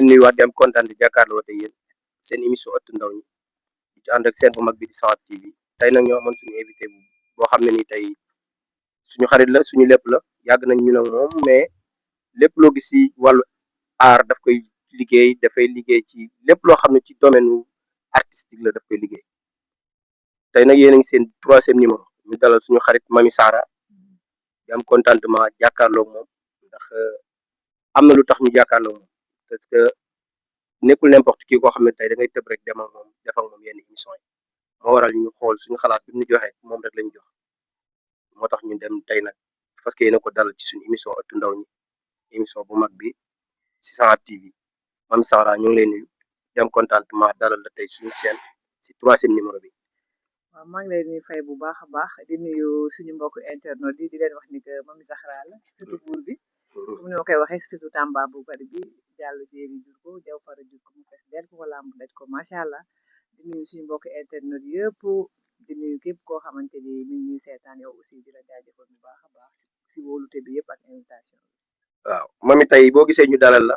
nuyuwaat di am kontaan di jàkkaarloo te yéen seen émission ëttu ndaw ñi di ci ànd ak seen bu mag bi di 100 TV tey nag ñoo amoon suñu invité boo xam ne ni tey suñu xarit la suñu lépp la yàgg nañ ñu nag moom mais lépp loo gis si wàllu art daf koy liggéey dafay liggéey ci lépp loo xam ne ci domaine artistique la daf koy liggéey tey nag yéen a ngi seen 3e numéro ñu dalal suñu xarit Mamy Sara di am contentement jàkkaarloo moom ndax am na lu tax ñu jàkkaarloo moom parce que nekkul n'importe qui koo xam ne tey da ngay tëb rek dem ak moom def ak moom yenn émission yi moo waral ñu xool suñu xalaat bi ñu joxe moom rek lañ jox moo tax ñu dem tey nag parce que yéen a ko dalal ci suñu émission ëttu ndaw ñi émission bu mag bi ci 100 TV Mamy Sara ñu ngi lay nuyu di am contentement dalal la tey suñu seen ci 3e numéro bi. waaw maa ngi leen di fay bu baax a baax di nuyu suñu mbokku internet yi di leen wax ni que Mamy Zahra la surtout buur bi comme ni ma koy waxee surtout Tamba bu bari bi jàll jéeri jur ko jaw fara jur ko mu fees del ko wala mu daj ko macha allah di nuyu suñu mbokku internet yëpp di nuyu képp koo xamante ni mi ngi ñuy seetaan yow aussi di la jaajëfal bu baax a baax si wóolute bi yëpp ak invitation bi. waaw Mamy tey boo gisee ñu dalal la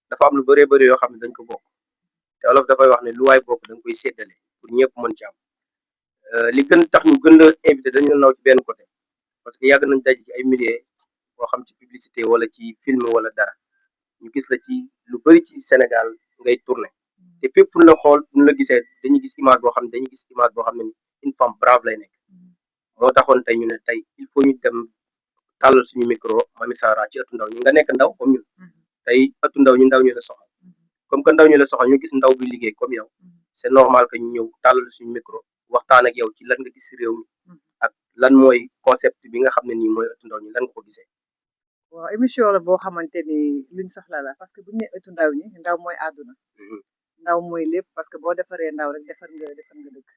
dafa am lu bëree bëri yoo xam ne dañ ko bokk te olof dafay wax ne lu waay bokk da nga koy séddale pour ñëpp mën ci am li gën tax ñu gën la invité dañu la naw ci benn côté parce que yàgg nañ daj ci ay milliers boo xam ci publicité wala ci film wala dara ñu gis la ci lu bëri ci Sénégal ngay tourné te fépp fu ñu la xool fu ñu la gisee dañuy gis image boo xam ne dañuy gis image boo xam ne une femme brave lay nekk moo taxoon tey ñu ne tey il faut ñu dem tàllal suñu micro Mamy Sara ci ëttu ndaw ñi nga nekk ndaw comme ñun tey ëttu ndaw ñu la soxal comme que ndaw ñu la soxal ñu gis ndaw bi liggéey comme yow c'est normal que ñu ñëw tàllal suñu micro waxtaan ak yow ci lan nga gis si réew mi ak lan mooy concept bi nga xam ne nii mooy ëttu ndaw ñi lan nga ko gisee. waaw émission la boo xamante ni luñ soxla la parce que bu ñu nee ëttu ndaw ñi ndaw mooy àdduna ndaw mooy lépp parce que boo defaree ndaw rek defar nga dëkk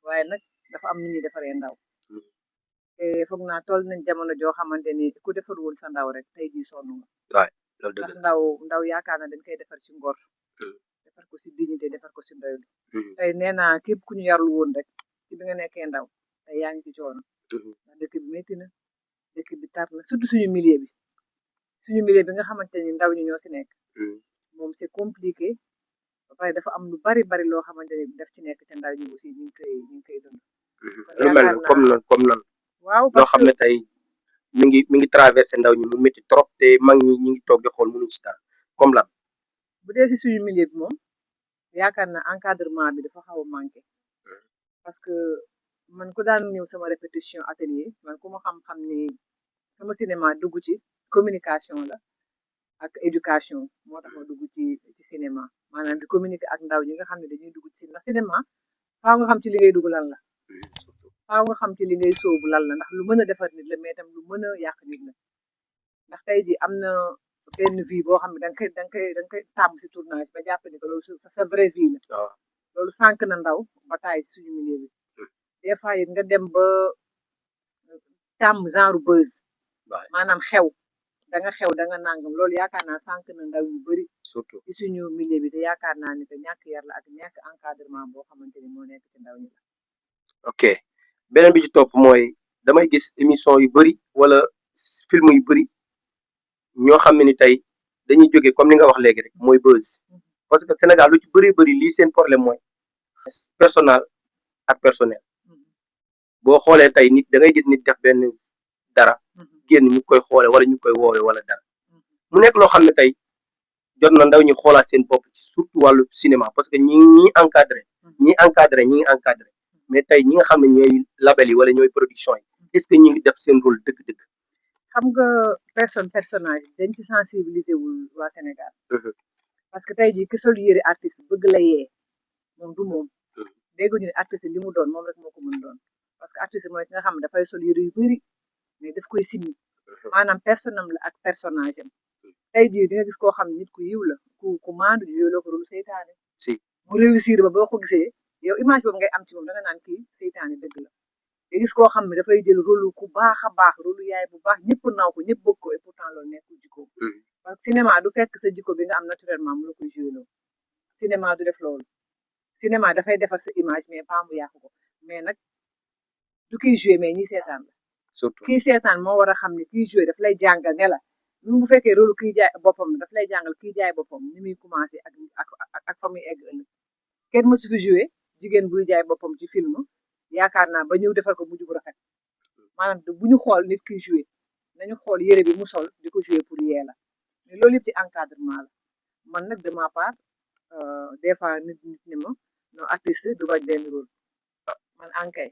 waaye nag dafa am nu ñuy defaree ndaw te foog naa toll nañ jamono joo xamante ni ku defarul sa ndaw rek tey jii sonn nga. waay loolu dëgg ndax ndaw yaakaar na dañ koy defar ci ngor defar ko ci dignité defar ko ci ndoylu tey nee naa képp ku ñu yarul woon rek ci bi nga nekkee ndaw tey yaa ngi ci coono ndax dëkk bi métti na dëkk bi tar na surtout suñu milieu bi nga xamante ni ndaw ñi ñoo ci nekk moom c'est compliqué ba pare dafa am lu bari loo xamante ni daf ci nekk te ndaw ñi aussi ñu ngi koy dund. lu mel ne comme nan waaw loo xam ne tey mi ngi traversé ndaw ñi mu métti trop te mag ñi ngi toog di xool mënuñ ci dara comme lan. bu dee ci suñu milieu bi moom yaakaar na encadrement bi dafa xaw a manqué parce que man ku daan ñëw sama répétition atelier man ku ma xam-xam ni sama cinéma dugg ci communication la ak éducation moo tax ma dugg ci cinéma maanaam di communiquer ak ndaw ñi nga xam ne dañuy dugg ci ndax cinéma faaw nga xam ci li ngay dugg lan la faaw nga xam ci li ngay sóobu lan la ndax lu mën a defar nit la mais tam lu mën a yàq nit la ndax tey ji am na benn vie boo xam ne da nga koy tàmm si tournage ba jàpp ni que loolu sa vraie vie la loolu sànq na ndaw ba taay suñu milieu bi des fois it nga dem ba tàmm genre buzz maanaam xew da nga nangam loolu yaakaar naa sànq na ndaw yu bëri surtout ci suñu milieu bi te yaakaar naa ni que ñàkk yar la ak ñàkk encadrement boo xamante ni moo nekk ci ndaw ñi la. ok beneen bi ci topp mooy damay gis émission yu bëri wala film yu bëri ñoo xam ne ni tey dañuy jógee comme ni nga wax léegi rek mooy buzz parce que Sénégal lu ci bëri lii seen problème mooy personnel ak personnel boo xoolee tey nit da ngay gis nit def benn dara génn ñu koy xoole wala ñu koy woowee wala dara mu nekk loo xam ne tey jot na ndaw ñi xoolaat seen bopp ci surtout wàllu cinéma parce que ñi ngi encadré mais tey ñi nga xam ne ñooy label yi wala ñooy production yi est-ce que ñi ngi def seen rôle dëgg-dëgg. xam nga personnage dañ ci sensibiliser wul waa Sénégal parce que tey jii ki sol yëre artiste bëgg la yee moom du moom dégguñu ne artiste li mu doon moom rek moo ko mën doon parce que artiste mooy ki nga xam ne dafay sol yëre yu bëri mais daf koy simmi maanaam personnam la ak personnage am tey jii di nga gis koo xam ne nit ku yiw la ku maandu jëloo ko rôle seytaane mu réussir ba boo ko gisee yow image boobu ngay am ci moom da nga naan kii seytaane dëgg la te gis koo xam ne dafay jël rôle ku baax a baax rôle yaay bu baax ñëpp naw ko ñëpp bëgg ko et pourtant loolu nekkul jikko parce que cinéma du fekk sa jikko bi nga am naturellement mu la koy joué loolu cinéma du def loolu cinéma dafay defar sa image mais pas mu yàq ko mais nag du kiy joué mais ñi seetaan la surtout kii seetaan moo war a xam ne kii joué daf lay jàngal ne la même bu fekkee rôle kiy jaay boppam daf lay jàngal kiy jaay boppam ni muy commencé ak fa muy egg ëllëg kenn mësu fi joué jigéen buy jaay boppam ci film yaakaar naa ba ñëw defal ko mujj bu rafet maanaam bu ñu xool nit kiy joué nañu xool yére bi mu sol di ko joué pour yee la mais loolu yëpp ci encadrement la man nag de ma part des fois nit ni ma non artiste du bañ benn rôle man ankay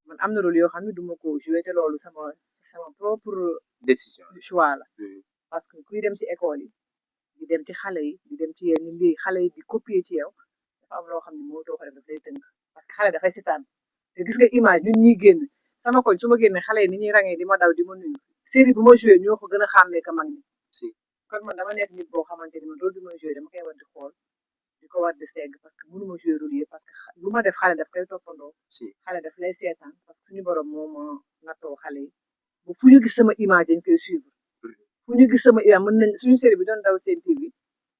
man am na rôle yoo xam ne du ma ko joué te loolu sama propre décision choix la parce que kuy dem ci école yi di dem ci xale yi di dem ci yenn lii xale yi di copier ci yow dafa am loo xam ne moo too ko def daf lay tënk parce que xale dafay setaan te gis nga image ñun ñuy génn sama koñ su ma génnee xale yi ni ñuy rangee di ma daw di ma nuyu série bu ma joué ñoo ko gën a xàmmee ka mag ñi kon man dama nekk nit boo xamante ni man rôle bi ma joué dama koy war di xool di ko war di segg parce que mënu ma joué rôle yi parce que lu ma def xale daf koy toppandoo xale daf lay seetaan parce que suñu borom moo ma nattoo xale yi bu fu ñu gis sama image dañ koy suivre fu ñu gis sama image mën nañ suñu série bi doon daw seen TV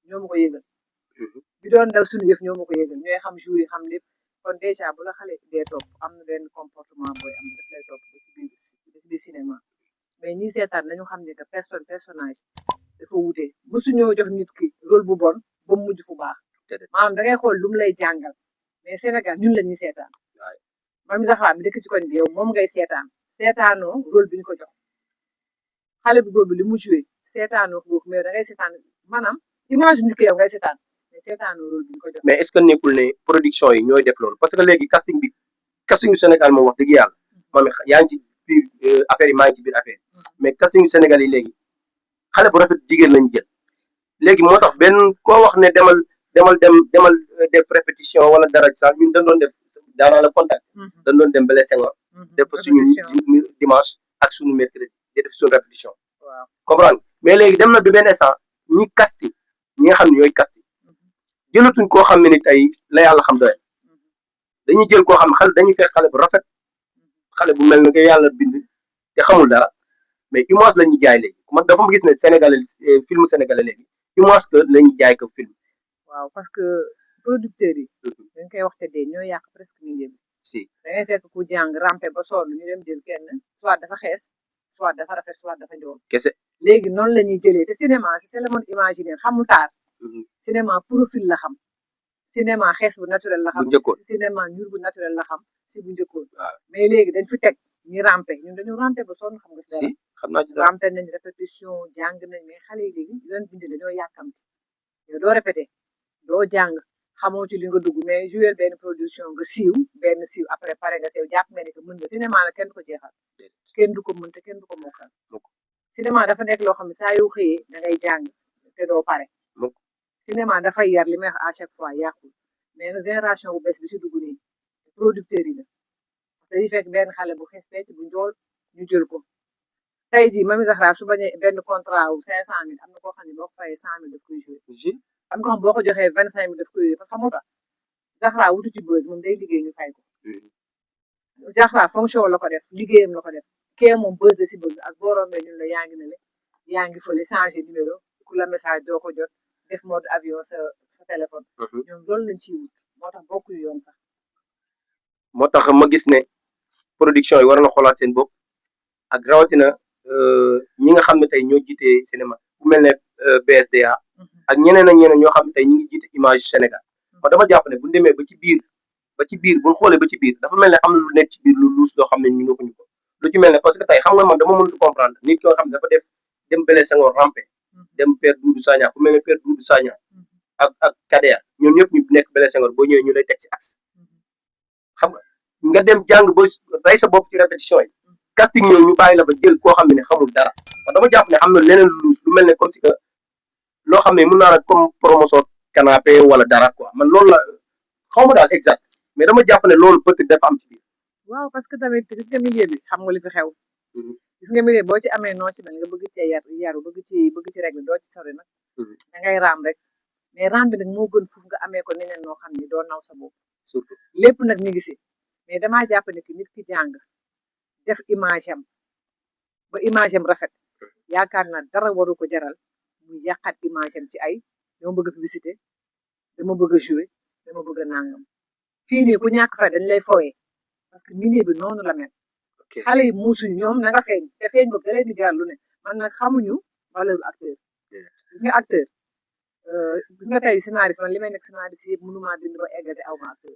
ñoo ma ko yëgal bi doon daw suñu yëf ñoo ma ko yëgal ñooy xam jour yi xam lépp kon dèjà bu la xale dee topp am na benn comportement booy am daf lay topp ba ci biir cinéma mais ñi seetaan nañu xam ne que personnage dafa wute mësuñoo jox nit ki rôle bu bon ba mu mujj fu baax maanaam da ngay xool lu mu lay jàngal mais Sénégal ñun la ñuy seetaan Mamy Zahra bi dëkk ci koñ bi yow moom ngay seetaanoo rôle bi ñu ko jox xale bu góor bi li mu joué seetaanoo ko mais da ngay seetaan maanaam image nit ki yow ngay seetaan mais seetaanoo rôle bi ñu ko jox mais est-ce que nekkul ne production yi ñooy def loolu parce que léegi casting Sénégal moom wax dëgg yàlla moom yaa ngi ci biir affaire yi maa ngi ci biir affaire mais casting Sénégal yi léegi xale bu rafet jigéen lañu jël léegi moo tax benn koo wax ne demal def répétition wala dara sax ñun dañ doon def daanaa la contact dañ doon dem bale Senghor def suñu dimanche ak suñu mercredi di def suñu répétition comprendre mais léegi dem na bi benn instant ñi casting ñi nga xam ne ñooy casting jëlatuñ koo xam ne ni tey la yàlla xam doye dañuy jël koo xam ne xale dañuy fekk xale bu rafet xale bu mel ni nga yàlla bind te xamul dara mais image la ñuy jaay léegi man dafa ma gis ne sénégalais film sénégalais léegi image que la ñuy jaay ko film waaw parce que producteurs yi dañ koy wax te dee ñoo yàq presque milieu bi si da ngay fekk ku jàng rampe ba sonn ñu dem jël kenn soit dafa xees soit dafa rafet soit dafa njool kese léegi noonu la ñuy jëlee te cinéma c'est le monde imaginaire xamul taar cinéma profil la xam cinéma xees bu naturel la xam cinéma ñuur bu naturel la xam si bu njëkkoon mais léegi dañ fi teg ñi rampe ñun dañu rampe ba sonn xam nga si dara xam naa ci rampe nañ répétition jàng nañ mais xale yi léegi leen bind dañoo yàkkamti yow doo répété doo jàng xamoo ci li nga dugg mais jouer benn production nga siiw après pare nga sew jàpp nga ni que mën nga cinéma la kenn du ko jeexal kenn du ko mën te kenn du ko mokkal cinéma dafa nekk loo xam ne saa yoo xëyee da ngay jàng te doo pare cinéma dafay yar li may wax à chaque fois yàqul mais na génération bu bees bi si dugg nii producteurs yi la parce que dañuy fekk benn xale bu xees fecc bu njool ñu jël ko tey jii Mamy Zahra su bañee benn contrat wu 500 000 am na koo xam ne boo ko fayee 100 000 daf koy joué am nga xam boo ko joxee 25 000 daf koy joué parce que xamul tax Zahra wutu ci buzz moom day liggéey ñu fay ko Zahra fonction la ko def liggéeyam la ko def kee moom buzz la si bëgg ak boo rombee ñun la yaa ngi ne le yaa ngi fële changé numéro ku la message doo ko jot def mode avion sa téléphone ñoom loolu lañ ciy wut moo tax bokkuñu yoon sax moo tax ma gis ne production yi war na xoolaat seen bopp ak rawatina ñi nga xam ne tey ñoo jiite cinéma bu mel ne BSDA ak ñeneen ak ñeneen ñoo xam ne tey ñu ngi jiite image Sénégal kon dama jàpp ne bu ñu demee ba ci biir bu ñu xoolee ba ci biir dafa mel ne am na lu nekk ci biir lu luus loo xam ne ñu nga ko ñu ko lu ci mel ne parce que tey xam nga man dama mënut comprendre nit ki nga xam ne dafa def dem Bélé Senghor rampé dem Père Doudou Sagna ku mel ne Père Doudou Sagna ak Kader ñoom ñëpp ñu nekk Bélé Senghor boo ñëwee ñu lay teg si axe xam nga dem jàng ba rey sa bopp ci répétition yi casting ñoom ñu bàyyi la ba jël koo xam ne xamul dara man dama jàpp ne am na leneen lu mel ne comme si que loo xam ne mën naa la comme promotion canapé wala dara quoi man loolu la xaw ma daal exact mais dama jàpp ne loolu peut-être dafa am ci biir. waaw parce que tamit gis nga milieu bi xam nga li fi xew. gis nga milieu boo ci amee noo ci mel nga bëgg cee yaru bëgg ci règle doo ci sori nag. da ngay raam rek mais raam bi nag moo gën foofu nga amee ko neneen noo xam ni doo naw sa bopp. surtout lépp nag mi ngi si mais damaa jàpp ne ki nit ki jàng def image am ba image am rafet yaakaar naa dara waru ko jaral mu yàqaat image am ci ay dama bëgg publicité dama bëgg a jouer dama bëgg a nangam fii nii ku ñàkk fa dañ lay fooyee parce que milieu bi noonu la mel. xale yi muusuñu ñoom na nga feeñ te feeñ ba leen di jaral lu ne man nag xamuñu valeur acteur gis nga acteur gis nga tey scénariste man li may nekk scénariste yëpp mënumaa bind ba eggal te aw ma acteur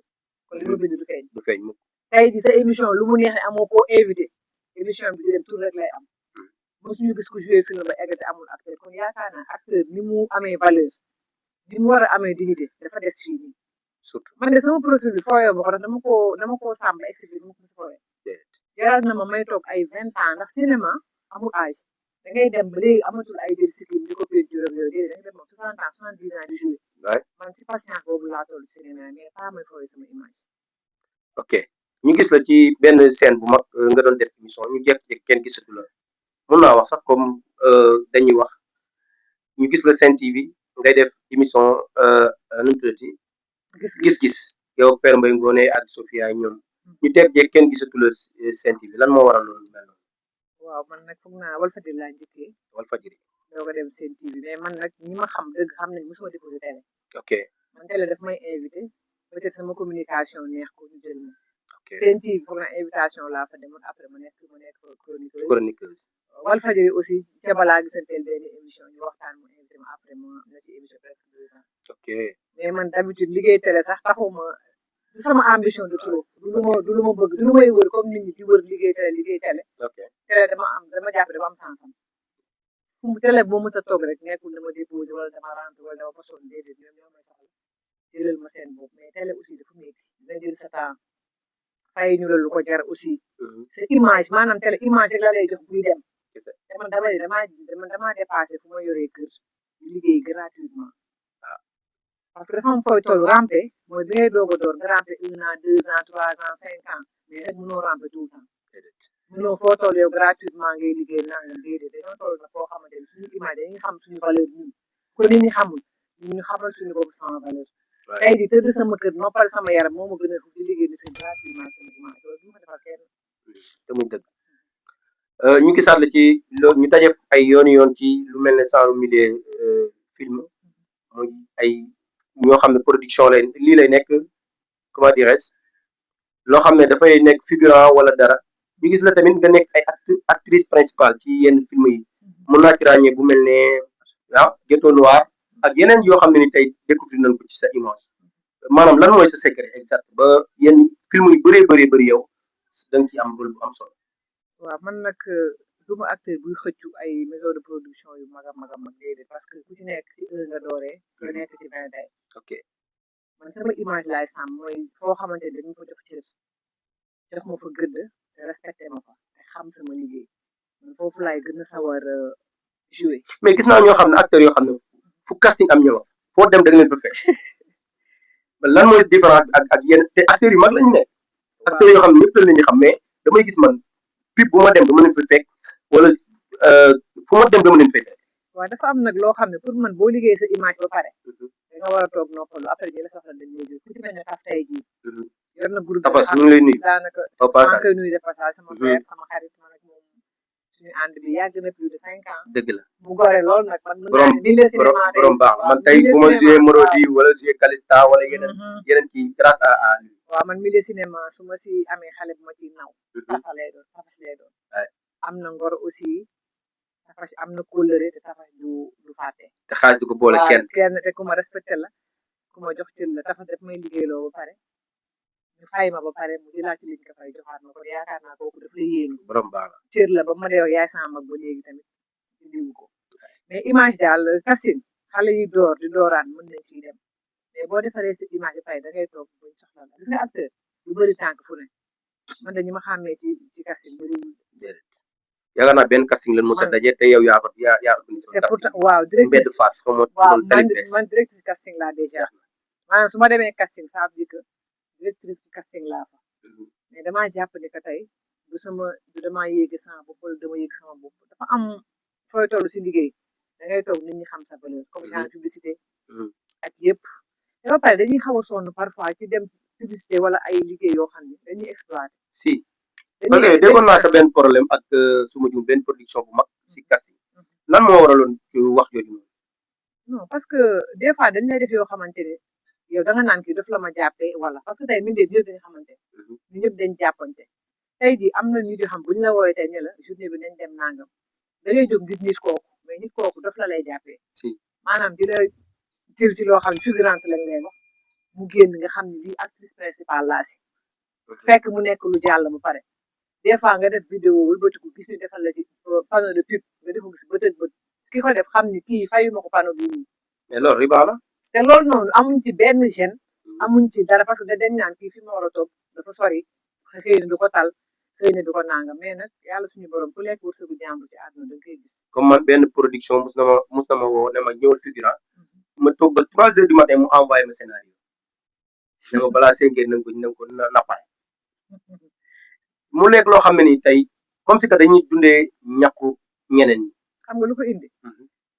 kon li ma bind du feeñ du feeñ mukk tey ji sa émission lu mu neex ne amoo koo invité émission bi di dem tour rek lay am mosuñu gis ko joué film ba eggal te amul acteur kon yaakaar naa acteur ni mu amee valeur ni mu war a amee dignité dafa des fii nii surtout man de sama profil bi fooyoo ba ko ndax dama koo sàmm ba expliqué dama ko si fooyee jaral na ma may toog ay 20 ans ndax cinéma amul âge da ngay dem ba léegi amatul ay jël sikkim di ko peinture ak yooyu déedéet da ngay dem moom 60 ans 70 ans di joué man ci patience boobu laa toll cinéma mais pas may fooyee sama image ok ñu gis la ci benn scène bu mag nga doon def émission ñu jékki-jékki kenn gisatu la mun naa wax sax comme dañuy wax ñu gis la Sen TV ngay def émission nu mu tuddati gis-gis yow Père Mbaye Ngoné ak Sophia ñoom ñu jékki-jékki kenn gisatu la Sen TV lan moo waral loolu mel noonu. waaw man nag foog naa Walfadjri laa njëkkee. Walfadjri. doo ko dem Sen TV mais man nag ñi ma xam dëgg xam nañ mosuma déposé télé. ok man télé daf may invité peut-être sama communication neex ko ñu jël ma. ok Sen TV foog naa invitation laa fa demoon après ma nekk chroniqueuse. Walfadjri aussi ca balaa gisanteel benn émission ñu waxtaan mu invité ma après ma na ci émission presque 2 ans. ok mais man d'habitude liggéey télé sax taxuma du sama ambition de trop du lu ma bëgg du lu may wër comme nit ñi di wër liggéey télé. ok télé dama jàpp dama am sansam fu mu télé boo mës a toog rek nekkul dama déposé wala dama rentré wala dama poson déedéet ñoom ñoo may soxla jëlal ma seen bopp mais télé aussi dafa métti dina jël sa temps fay ñu la lu ko jar aussi sa image maanaam télé image rek la lay jox buy dem te man damaa dépassé fu ma yoree kër liggéey gratuitement parce que dafa am fooy toll rampe mooy bi ngay doog a door nga rampe 1 an 2 ans 3 ans 5 ans mais rek mënoo rampe tout le temps mënoo foo toll yow gratuitement ngay liggéey nangam déedéet dañoo toll na foo xamante ni suñu image dañuy xam suñu valeur ñun ko nit ñi xamul ñu xamal suñu bopp sama valeur tey di tëdd sama kër noppal sama yaram moo ma gën a di liggéey ni suñu gratuitement sama image loolu du ma defal kenn te muy dëgg ñu gisaat la ci ñu daje ay yoon ci lu mel ne genre milieu film muy ay ñoo xam ne production lii lay nekk comment dirais-je loo xam ne dafay nekk figurant wala dara ñu gis la tamit nga nekk ay actrice principale ci yenn film yi mën naa ci ràññee bu mel ne Ghetto Noir ak yeneen yoo xam ne ni tey découvrir nañ ko ci sa image maanaam lan mooy sa secret exact ba yenn film yu bëri yow da nga ci am rôle bu am solo. waaw man nag duma acteur buy xëccu ay maison de production yu mag a mag déedéet parce que ku ci nekk ci nga dooree nga nekk ci 20 day ok man sama image laay sàmm mooy foo xamante ni dañu fa jox cër jox ma fa gëdd te respecté ma fa te xam sama liggéey man foofu laay gën a sawar jouer mais gis naa ñoo xam ne acteurs yoo xam ne fu casting am ñoo foo dem da nga leen fa fekk lan mooy différence bi ak yenn te acteurs yu mag lañu nekk acteurs yoo xam ne ñëpp lañ leen di xam mais damay gis man pub bu ma dem dama leen fa fekk wala fu ma dem dama leen fekk. waaw dafa am nag loo xam ne pour man boo liggéey sa image ba pare da nga war a toog noppalu après di la soxla dañ lay jóg ku ci mel ne taf tey jii yor na groupe Tapas ñu ngi lay nuyu daanaka maa ngi koy nuyu de passage sama frère sama xarit man ak moom suñu ànd bi yàgg na plus de 5 ans dëgg la mu gore lool nag man mën naa ne milieu cinéma borom baax man tey bu ma joué Morodi wala joué Calista wala yeneen kii grâce à lui waaw man milieu cinéma su ma si amee xale bu ma ciy naw tafa lay doon am na ngor aussi tafash am na kóllëre te tafash du fàtte te xaalis du ko boole kenn te ku ma respecté la ku ma jox cër la tafash daf may liggéeyloo ba pare ñu fay ma ba pare mu jëlaat ci liñ ko fay joxaat ma ko yaakaar naa kooku daf lay yéenu borom baax la cër la ba ma dee yaay sama mag ba léegi tamit indiwu ko mais image daal casting xale yi door di dooraan mën nañ ciy dem mais boo defaree sa image ba pare da ngay toog buñ soxla la gis nga acteur lu bëri tànk fu ne man dañu ma xàmmee ci casting bëriwul déedéet yaakaar naa benn casting lan mos a daje te yow yaa organisé te pourtant waaw mbedd face man directrice casting laa déjà maanaam su ma demee casting ça veut dire que directrice casting laa fa mais damaa jàpp ni que tey du damaa yéegi sama bopp wala dama yéeg sama bopp dafa am fooy toll si liggéey da ngay toog nit ñi xam sa valeur comme genre publicité ak yëpp te ba pare dañuy xaw a sonn parfois ci dem publicité wala ay liggéey yoo xam ne dañuy exploité si parce que déggoon naa sa benn problème ak suma jum benn production bu mag si casting lan moo waraloon wax jooju noonu non parce que des fois dañ lay def yoo xamante ne yow da nga naan kii daf la ma jàppee wala parce que tey mbindeef ñëpp dañ xamante ñu ñëpp dañ jàppante tey ji am na nit yoo xam buñ la wooyee tey ne la journée bi nañ dem nangam da ngay jóg ngir nit kooku mais nit kooku daf la lay jàppee si maanaam di la jël ci loo xam ne figurante lañ lay wax mu génn nga xam ne lii actrice principale laa si fekk mu nekk lu jàll ba pare des fois nga def vidéo wëlbatiku gis ñu defal la ci panneau de pub nga di ko gis bët ak bët ki ko def xam ni kii fayu ma ko panneau bii nii mais loolu riba la te loolu noonu amuñ ci benn gêne amuñ ci dara parce que dañ naan kii fi mu war a toog dafa sori xëy na du ko tal xëy na du ko nanga mais nag yàlla suñu borom ku lekk wërsëgu jàmbur ci àdduna da nga koy gis comme man benn production mus na ma woo ne ma ñëwal figurant ma toog ba 3 heures du matin mu envoyé ma scénario ne ma balaa 5 heures na ko na pare mu nekk loo xam ne ni tey comme si que dañuy dundee ñàkku ñeneen ñi. xam nga lu ko indi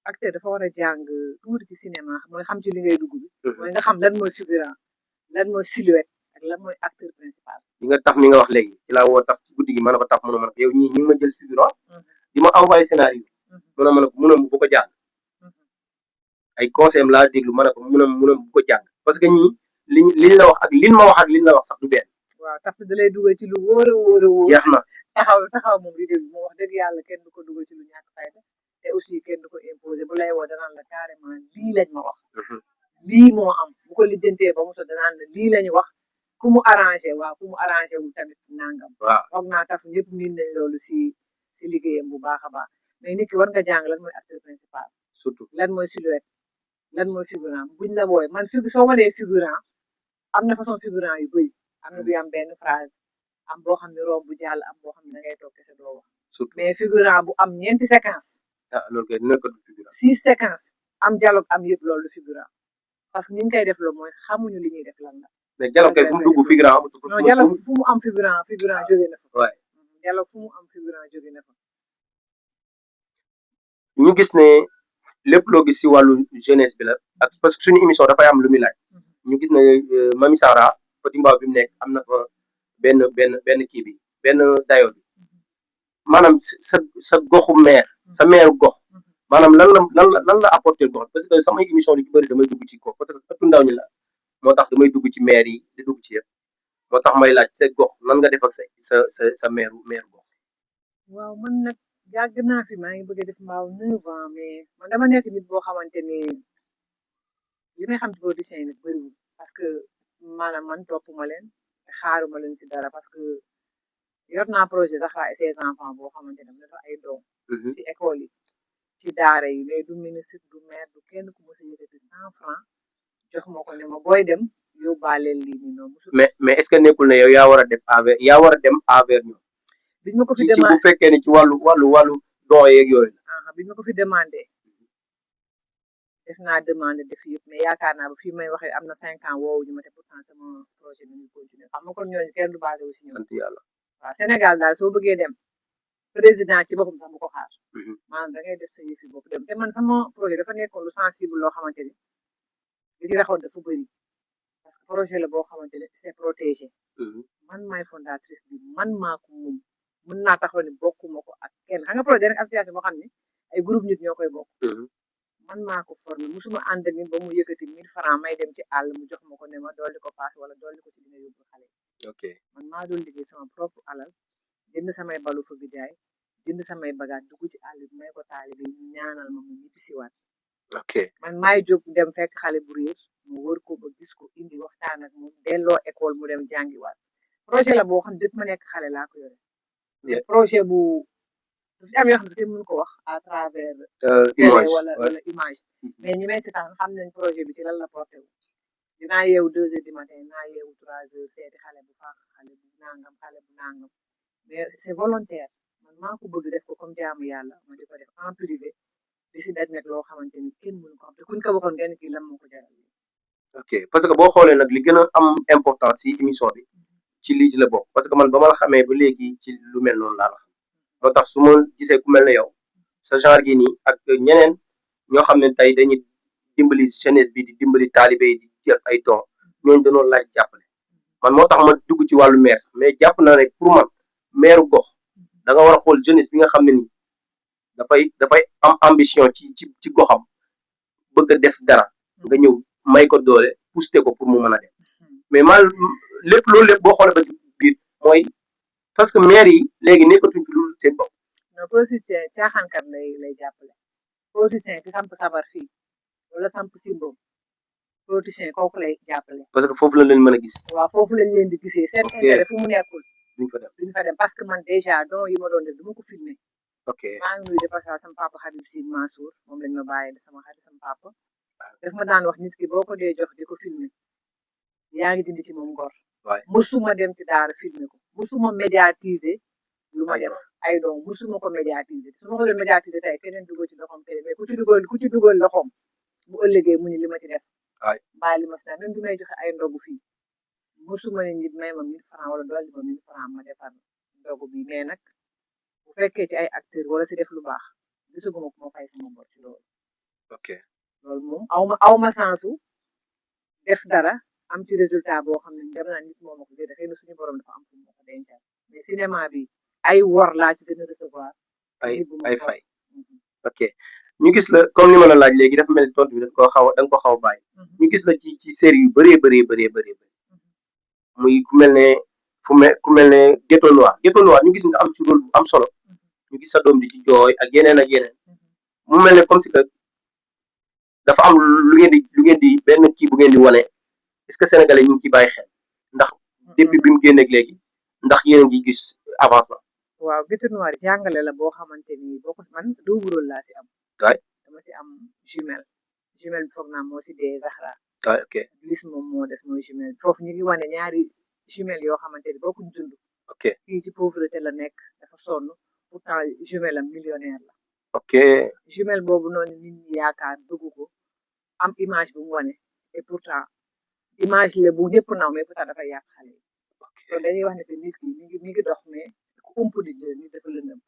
acteur dafa war a jàng tuuti ci cinéma mooy xam ci li ngay dugg bi mooy nga xam lan mooy figurant lan mooy silhouette ak lan mooy acteur principal li nga tax mi nga wax léegi ci laa woo tax ci guddi gi mën a ko tax mun a mën a yow ñii ñi ngi ma jël figurant di ma envoyé scénario mun a mën a bu ko jàng ay conseil am laa déglu mën a ko mun a bu ko jàng parce que ñii liñ la wax ak liñ ma wax ak liñ la wax sax du benn waaw tax da lay dugal ci lu wóor a wóor a wóor jeex na taxaw moom di déglu moom wax dëgg yàlla kenn du ko dugal ci lu ñàkk fayda te aussi kenn du ko imposé bu lay woo danaan la carrément lii lañ ma wax lii moo am bu ko lijjantee ba mu so danaan la lii lañu wax ku mu arrangé waaw ku mu arrangé wu tamit nangam waaw foog naa taf ñëpp miin nañ loolu si liggéeyam bu baax a baax mais nit ki war nga jàng lan mooy acteur principal surtout lan mooy silhouette lan mooy figurant buñ la wooye man soo ma nee figurant am na façon figurant yu bëri am na du am benn phrase am boo xam ne romb bu jàll am boo xam ne da ngay toog kese doo wax surtout mais figurant bu am 4 séquence loolu kay dina ko du figurant 6 séquences am dialogue am yëpp loolu du figurant parce que ni ñu koy def loolu mooy xamuñu li ñuy def lan la mais dialogue kay fu mu dugg figurant amatu non dialogue fu mu am figurant jóge na fa waay dialogue fu mu am figurant jóge na fa ñu gis ne lépp loo gis si wàllu jeunesse bi la ak parce que suñu émission dafay am lu muy laaj ñu gis ne Mamy Sara Petit Mbao bi mu nekk am na fa benn kii bi benn dayo bi maanaam sa goxu maire sa maire gox maanaam lan la apporter gox parce que samay émission li ci bëri damay dugg ci gox parce que ëttu ndaw ñi la moo tax damay dugg ci maire yi di dugg ci yëpp moo tax may laaj sa gox nan nga def ak sa maire gox waaw man nag yàgg naa fi maa ngi bëgg a def Mbao 9 ans mais man dama nekk nit boo xamante ni li may xam ci politiciens yi nag bëriwul parce que maanaam man toppuma leen te xaaruma leen si dara parce que yor naa projet Zahra et ses enfants boo xamante ne dafa ay doom ci école yi ci daara yi mais du ministre du maire du kenn ku mos a yëkkati 100 francs jox ma ko ne ma booy dem yóbbaaleel lii nii noonu mais est-ce que nekkul ne yow yaa war a dem envers ñoom biñ ma ko fi ci bu fekkee ni ci wàllu don yeeg yooyu biñ ma ko fi demandé def naa demandé def yëpp mais yaakaar naa ba fii may waxee am na 5 ans woowuñu ma te pourtant sama projet bi ñu continuer xam nga kon ñooñu kenn du basé wu si ñoom sant yàlla waaw Sénégal daal soo bëggee dem président ci boppam sax bu ko xaar maanaam da ngay def sa yëfi bopp dem te man sama projet dafa nekkoon lu sensible loo xamante ni li ci raxoon dafa bëri parce que projet la boo xamante ne c'est protégé man maay fondatrice bi man maa ko moom mën naa taxaw ne bokkuma ko ak kenn xam nga projet rek association boo xam ne ay groupe nit ñoo koy bokk man maa ko formé musuma ànd ni ba mu yëkkati 1000 francs may dem ci àll mu jox ma ko ne ma dolli ko paas wala dolli ko ci li nga yóbbu xale ok man maa doon liggéey sama propre alal jënd samay balu fëgg jaay jënd samay bagaat dugg ci àll bi may ko taalibe ñu ñaanal ma mu ñibbisiwaat ok man maay jóg dem fekk xale bu réer mu wër ko ba gis ko indi waxtaan ak moom delloo école mu dem jàngiwaat projet la boo xam ne ma nekk xale laa ko yore projet bu dafa am yoo xam ne kenn mënu ko wax à travers télé wala image mais ñi may seetaan xam nañ projet bi ci lan la porté wu dinaa yeewu 2 heures du matin dinaa yeewu 3 heures seeti xale bu faax xale bu nangam mais c'est volontaire man maa ko bëgg def ko comme jaamu yàlla ma di ko def en privé di si daj nag loo xamante ni kenn mënu ko xam te kuñ ko waxoon ngeen kii lan moo ko jaral ok parce que boo xoolee nag li gën a am importance si émission bi ci lii ci la bokk parce que man ba ma la xamee ba léegi ci lu mel noonu laa la xam moo tax su ma gisee ku mel ne yow sa genre gi nii ak ñeneen ñoo xam ne tey dañuy dimbali jeunesse bi di dimbali taalibe yi di jël ay don ñooñu dañoo laaj jàppale man moo tax ma dugg ci wàllu maire sax mais jàpp naa ne pour man maire gox da nga war a xool jeunesse bi nga xam ne nii dafay am ambition ci goxam bëgg a def dara nga ñëw may ko doole pousser ko pour mu mën a def mais man loolu lépp boo xoolee ba ci biir mooy parce que maire yi léegi nekkatuñ ci lu seen bopp. non processus caaxaankat lay jàppale politicien ki samp sabar fii wala samp simbom politicien kooku lay jàppale. parce que foofu la leen mën a gis. waaw foofu lañ leen di gisee seen Ok. intérêt fu mu nekkul duñ fa dem. duñ fa dem parce que man déjà don yi ma doon def du ma ko filmer ok maa ngi nuyu de passage sama papa Habib Sy Mansour moom lañ ma bàyyi sama xarit sama papa daf ma daan wax nit ki boo ko dee jox di ko filmer yaa ngi dindi ci moom ngor waay musuma dem ci daara filmer ko musuma médiatiser lu ma Ay def ay doom musuma ko médiatiser te su ma ko doon médiatiser tey keneen dugal ci loxoom keneen mais ku ci dugal loxoom bu ëllëgee mu ni li ma ci def waay mbaa li ma si naan même bi may joxe ay ndogu fii musuma ne nit may ma 1000 francs wala dolli ma 1000 francs ma defar ndogu bi mais nag bu fekkee ci ay acteur wala si def lu baax gisaguma ko ma fay sama bor ci loolu ok loolu moom awma sensu def dara am ci résultat boo xam ne dama naan nit moo ma ko jëlee xëy na suñu borom dafa am fu mu ko dencal mais cinéma bi ay wor laa ci gën a recevoir ay nit bu ma ay for. fay ok ñu gis la comme ni ma la laaj léegi dafa mel ni tontu bi da nga ko xaw a bàyyi ñu gis la ci série yu bëree bëri muy ku mel ne ku mel ne Ghetto Noir ñu gis nga am ci rôle bu am solo ñu gis sa doom di ci jooy ak yeneen mu mel ne comme si que dafa am lu ngeen di benn kii bu ngeen di wane est-ce que sénégalais ñu ngi ciy bàyyi xel ndax depuis bi mu génneeg léegi ndax yéen a ngi gis avancement. waaw Ghetto Noir jàngale la boo xamante ni boo ko man double rôle laa si am waay dama si am jumelle bi foog naa moo si dee Zahra waay ok Bliss moom moo des mooy jumelle bi foofu ñu ngi wane ñaari jumelle yoo xamante ni bokkuñ dund ok kii ci pauvreté la nekk dafa sonn pourtant jumelle am millionnaire la ok jumelle boobu noonu nit ñi yaakaar bëgg ko am image bu mu wane et pourtant image la bu ñëpp naw mais pourtant dafay yàq xale yi kon dañuy wax ne que nit ki mi ngi dox mais ku ump nit dafa lëndëm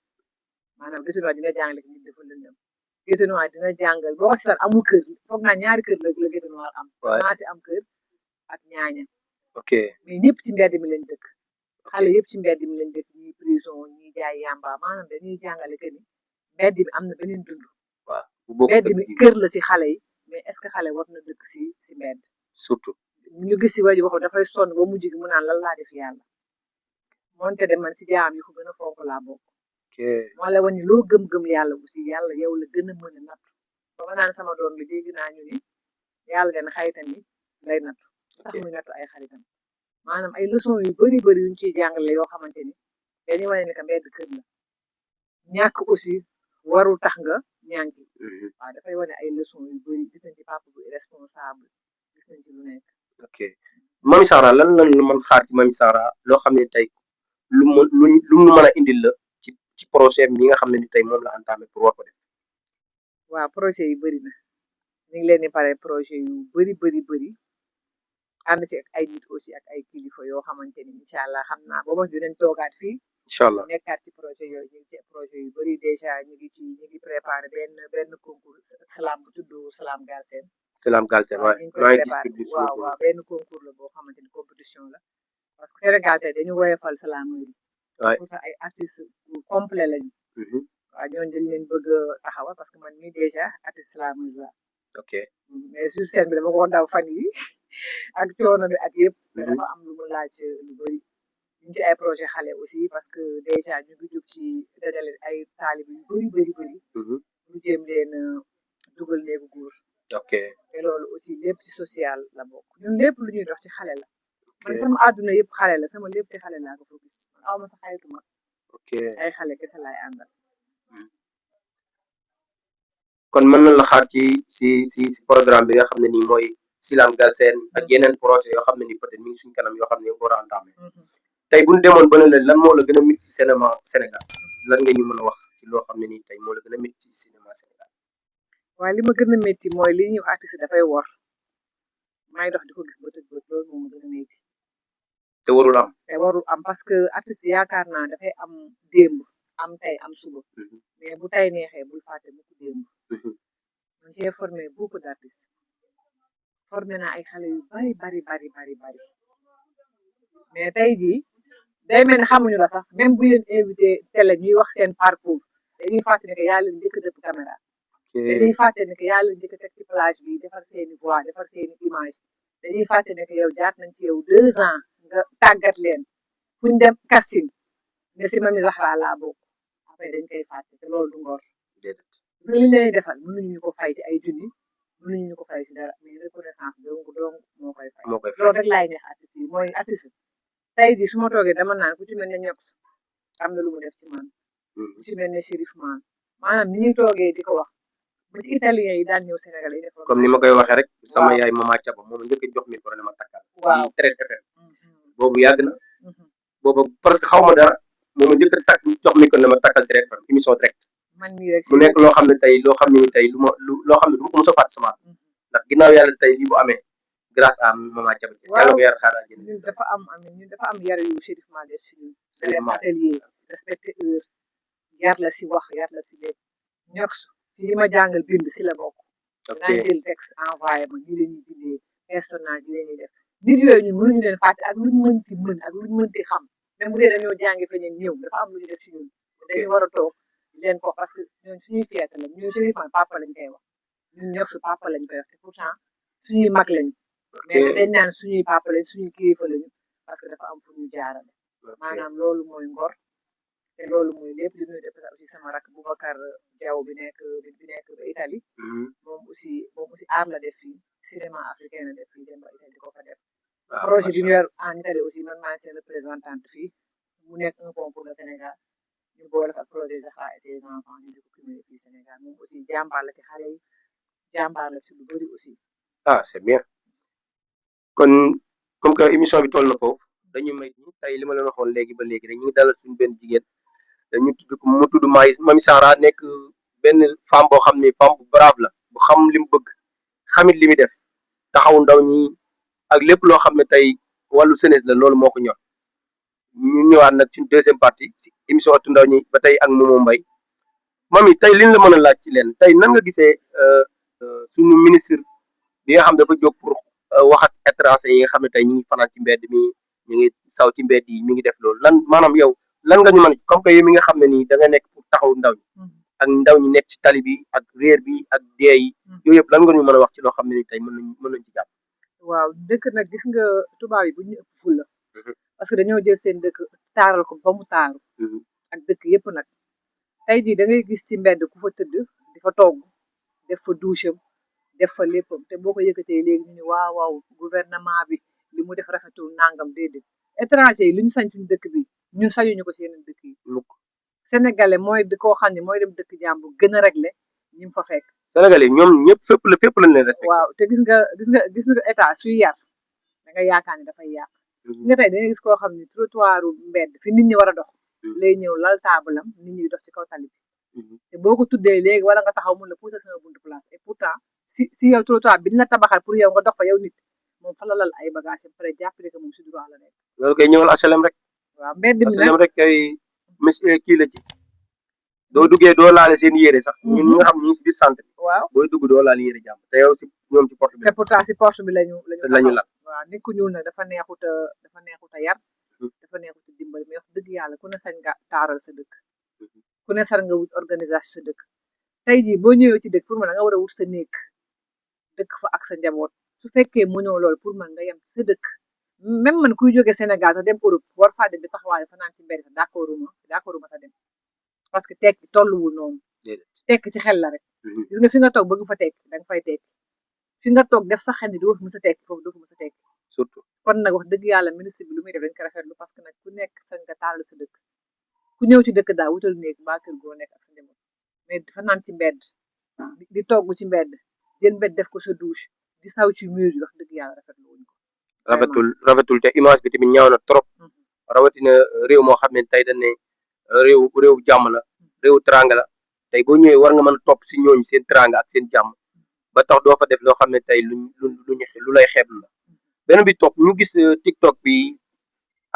maanaam Ghetto Noir dina jàngale nit dafa lëndëm Ghetto Noir dina jàngal boo ko si amul kër foog naa ñaari kër la Ghetto Noir am maa si am kër ak ñaaña ok mais ñëpp ci mbedd mi leen dëkk xale yëpp ci mbedd mi leen dëkk ñi prison ñi jaay yamba maanaam dañuy jàngale que ni mbedd mi am na beneen dund waaw bu bokk mbedd mi kër la si xale yi mais est ce que xale war na dëkk si mbedd surtout ñu gis si waji waxu dafay sonn ba mujj gi mu naan lan laa def yàlla moonte de man si jaam yi ko gën a fonk laa bokk ok moo la wan ni loo gëm-gëm yàlla aussi yàlla yow la gën a mën a nattu ba ma naan sama doom bi dégg naa ñu ni yàlla den xaritam yi lay nattu tax muy nattu ay xaritam maanaam ay leçon yu bëri yuñ ciy jàngale yoo xamante ni dañuy wane ni que mbedd kër la ñàkk aussi warul tax nga ñànki waaw dafay wane ay leçon yu bëri gis nañ ci papa bu irresponsable gis nañ ci lu nekk ok Mamy Sahra lan la mën xaar ci Mamy Sahra loo xam ne tey lu mu mën a indil la ci projet bi nga xam ne ni tey moom la entamé pour war ko def. waaw projet yu bëri na ñu ngi leen di pare projet yu bëri ànd ci ak ay nit aussi ak ay kilifa yoo xamante ni incha allah xam naa booba dinañ toogaat fii incha allah nekkaat ci projet yooyu ñu ngi ci projet yu bëri dèjà ñu ngi préparé benn concours salam bu tudd Salam Galsen Salam Galsen waaw ñu ngi koy préparé waaw benn concours la boo xamante ni compétition la parce que Sénégal tey dañu woyofal salaamari waay pourtant ay artistes complet lañu waaw ñooñu dañ leen bëgg a taxawal parce que man mii dèjà artiste salaamari la ok mais sur scène bi dama ko daw fan yi ak coono bi ak yëpp dafa am lu mu laaj lu bëri ñu ci ay projet xale aussi parce que dèjà ñu ngi jub ci dajale ay taalibe yu bëri ñu jéem leen dugal néegu góor ok te loolu aussi lépp ci social la bokk ñun lépp lu ñuy dox ci xale la man sama àdduna yëpp xale la sama lépp ci xale laa ko fa gis man aw ma sa xaytu mag ok ay xale kese laay àndal kon mën na la xaar ci programme bi nga xam ne nii mooy Salam Galsen ak yeneen projet yoo xam ne nii peut-être mi ngi suñ kanam yoo xam ne war a entamé tey bu ñu demoon ba ne la lan moo la gën a métti ci cinéma Sénégal lan nga ñu mën a wax ci loo xam ne nii tey moo la gën a métti ci cinéma Sénégal. waaye li ma gën a métti mooy li ñuy artiste dafay wor may dox di ko gis bët ak bët loolu moo ma gën a métti te warul am. te warul am parce que artiste yaakaar naa dafay am démb am tey am suba mais bu tey neexee bul fàtte mu ko démb man j'ai formé beaucoup d'artistes formé naa ay xale yu bari mais tey jii day mel ni xamuñu la sax même bu leen invité télé ñuy wax seen parcours dañuy fàtte ne que yaa leen njëkk a dëpp caméra dañuy fàtte ne que yaa leen njëkk a teg ci plage bi defar seeni voix defar seeni image dañuy fàtte ne que yow jaar nañ ci yow 2 ans nga tàggat leen fuñ dem casting ne si Mamy Zahra laa bokk après dañ koy fàtte te loolu du ngor parce que li leen defal mënuñu ñu ko fay ci ay junni mënuñu ñu ko fay ci dara mais reconnaissance donc moo koy fay moo koy fay loolu rek laay neex artiste yi mooy artiste tey jii su ma toogee dama naan ku ci mel ne ñox am na lu mu def ci man ku ci mel ne Chérif Man maanaam ni ñuy toogee di ko wax ba ci italien yi daan ñëw Sénégal yi defoon comme ni ma koy waxee rek sama yaay mama Thiaba moom njëkk a jox micro ne ma takkal waaw traite FM boobu yàgg na boobu parce que xaw ma dara moom njëkk a takk jox micro ne ma takkal direct FM émission direct man mii rek mu nekk loo xam ne tey loo xam ne tey loo xam ne du ma ko mos a fàtte sama ndax ginnaaw yàlla tey lii bu amee grâce à mama Thiaba yàlla ko yar xaaral ñun dafa am ñun dafa am yar yu Chérif Man def si ñun def atelier respecté heure yar la si wax yar la si lépp ñox ci li ma jàngal bind si la bokk dinaa jël texte envoyé ma ñu leen ñuy bindee personnage yi leen ñuy def nit yooyu ñun mënuñu leen fàtte ak luñ mënti mën ak luñ mënti xam même bu dee dañoo jàngi feneen ñëw dafa am lu ñu def si ñun dañu war a toog leen ko parce que ñun suñuy fierté la ñun Chérif Man papa lañ koy wax ñun ñox su papa lañ koy wax te pourtant suñuy mag lañu mais dañ naan suñuy papa lañ suñuy kilifa lañu parce que dafa am fu ñu jaarale maanaam loolu mooy ngor te loolu mooy lépp li ñuy def aussi sama rak Boubacar Diaw bi nekk ba Italie moom aussi art la def fii cinéma africain la def fii dem ba Italie di ko fa def projet bi ñu yor en Italie aussi man maa seen représentante fii mu nekk un pont pour le Sénégal ñu boole ak projet Zahra et ses enfants ñu di ko cumuler fii Sénégal moom aussi jàmbaar la ci xale yi jàmbaar la si lu bëri aussi ah c'est bien kon comme que émission bi toll na foofu dañuy may tey li ma leen waxoon léegi ba léegi rek ñu ngi dalal suñu benn jigéen dañu tudd ko mu tudd Mamy Sahra nekk benn femme boo xam ne femme bu brave la bu xam li mu bëgg xamit li muy def taxaw ndaw ñi ak lépp loo xam ne tey wàllu jeunesse la loolu moo ko ñor ñu ñëwaat nag ci deuxième partie ci émission ëttu ndaw ñi ba tey ak Momo Mbaye Mamy tey liñ la mën a laaj ci leen tey nan nga gisee suñu ministre bi nga xam dafa jóg pour wax ak étranger yi nga xam ne tey ñu ngi fanaan ci mbedd mi ñu ngi saw ci mbedd yi mi ngi def loolu lan maanaam yow lan nga ñu mën comme que yow mi nga xam ne nii da nga nekk pour taxaw ndaw ñi ak ndaw ñi nekk ci tali bi ak réer bi ak dee yi yooyu yëpp lan nga ñu mën a wax ci loo xam ne ni tey mën nañ ci jàpp waaw dëkk nag gis nga tubaab yi bu ñu ëpp ful la parce que dañoo jël seen dëkk taaral ko ba mu taaru ak dëkk yëpp nag tey jii da ngay gis ci mbedd ku fa tëdd di fa togg def fa douche am def fa léppam te boo ko yëkkatee léegi ñu ne waaw gouvernement bi li mu def rafetul nangam déedéet étranger yi li ñu sañ suñu dëkk bi ñun sañuñu ko si yeneen dëkk yi sénégalais mooy di koo xam ne mooy dem dëkk jàmbur gën a réglé ñi mu fa fekk sénégalais ñoom ñëpp fépp lañ leen respecté waaw te gis nga état suy yar da nga yaakaar ne dafay yàq gis nga tey da ngay gis koo xam ne trottoiru mbedd fi nit ñi war a dox lay ñëw lal taabalam nit ñi di dox ci kaw tali bi te boo ko tuddee léegi wala nga taxaw mun la pousser sama buntu place et pourtant si yow trottoir bi ñu la tabaxal pour yow nga dox fa yow nit moom fa la lal ay bagage am pare jàppale que moom si droit la nekk loolu kay ñëwal HLM rek waaw mbedd mi nag HLM rek kay monsieur kii la ci doo duggee doo laale seen yére sax ñun ñi nga xam ñu ngi si biir centre bi waaw booy dugg doo laal yére jàmm te yow si ñoom ci porte bi te pourtant si porte bi lañu la waaw nit ku ñuul nag dafa neexut a yar dafa neexut a dimbali mais wax dëgg yàlla ku ne sañ nga taaral sa dëkk ku ne sar nga wut organisation sa dëkk tey jii boo ñëwee ci dëkk pour man da nga war a wut sa néeg dëkk fa ak sa njaboot su fekkee mënoo lool pour man nga yem ci sa dëkk même man kuy jógee Sénégal sax dem Europe war faa dem di taxawaale fanaan ci mbedd sax d'accorduma sa dem parce que tekki tolluwul noonu tekk ci xel la rek gis nga fi nga toog bëgg fa tekki da nga fay tekki fi nga toog def sa xel ni doo fa mës a tekki foofu doo fa mës a tekki surtout kon nag wax dëgg yàlla ministre bi lu muy def dañ ko rafetlu parce que nag ku nekk sañ nga taal sa dëkk ku ñëw ci dëkk daal wutal néeg mbaa kër goo nekk ak sa njaboot mais dafa naan ci mbedd di togg ci mbedd jël mbedd def ko sa douche di saw ci mur yi wax dëgg yàlla rafetlu wuñ ko rafetul te image bi tamit ñaaw na trop rawatina réew moo xam ne tey dañ ne réew jàmm la réew teranga la tey boo ñëwee war nga mën a topp si ñooñu seen teranga ak seen jàmm ba tax doo fa def loo xam ne tey lu lay xeeb la beneen bi topp ñu gis TikTok bi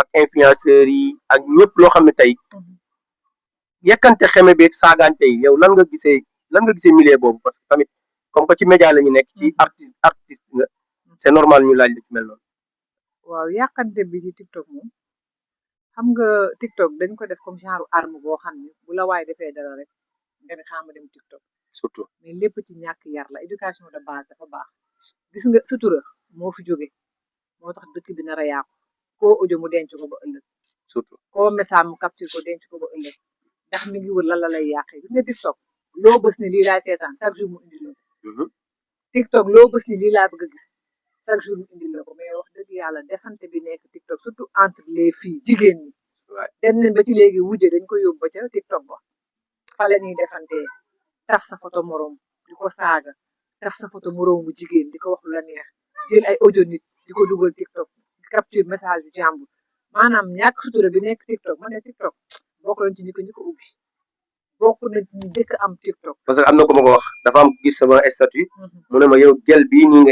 ak influenceurs yi ak ñëpp loo xam ne tey yekkante xeme bi ak saagante yi yow lan nga gisee milieu boobu parce que tamit comme que ci média la ñu nekk ci artiste nga c'est normal ñu laaj la ci mel noonu waaw yàqante bi ci TikTok moom xam nga TikTok dañ ko def comme genre arme boo xam ne bu la waaye defee dara rek nga ne xaama dem TikTok surtout mais lépp ci ñàkk yar la éducation de base dafa baax gis nga sutura moo fi jóge moo tax dëkk bi nar a yàqu koo audio mu denc ko ba ëllëg surtout koo message mu capture ko denc ko ba ëllëg ndax mi ngi wër lan la lay yàqee gis nga TikTok loo bës ni lii laay seetaan chaque jour mu indil la ko TikTok loo bës ni lii laa bëgg a gis chaque jour mu indil la ko mais wax dëgg yàlla defante bi nekk TikTok surtout entre les filles jigéen ñi dem nañ ba ci léegi wujje dañ ko yóbbu ba ca TikTok ba fa la ñuy defante taf sa photo morom di ko saaga taf sa photo morom bu jigéen di ko wax lu la neex jël ay audio nit di ko dugal TikTok capture message bu jàmbur maanaam ñàkk sutura bi nekk TikTok ma ne TikTok bokk nañ ci ñi ko ubbi bokk nañ ci ñi jëkk am TikTok. parce que am na ko ma ko wax dafa am gis sama statut mu ne ma yow gel bii nii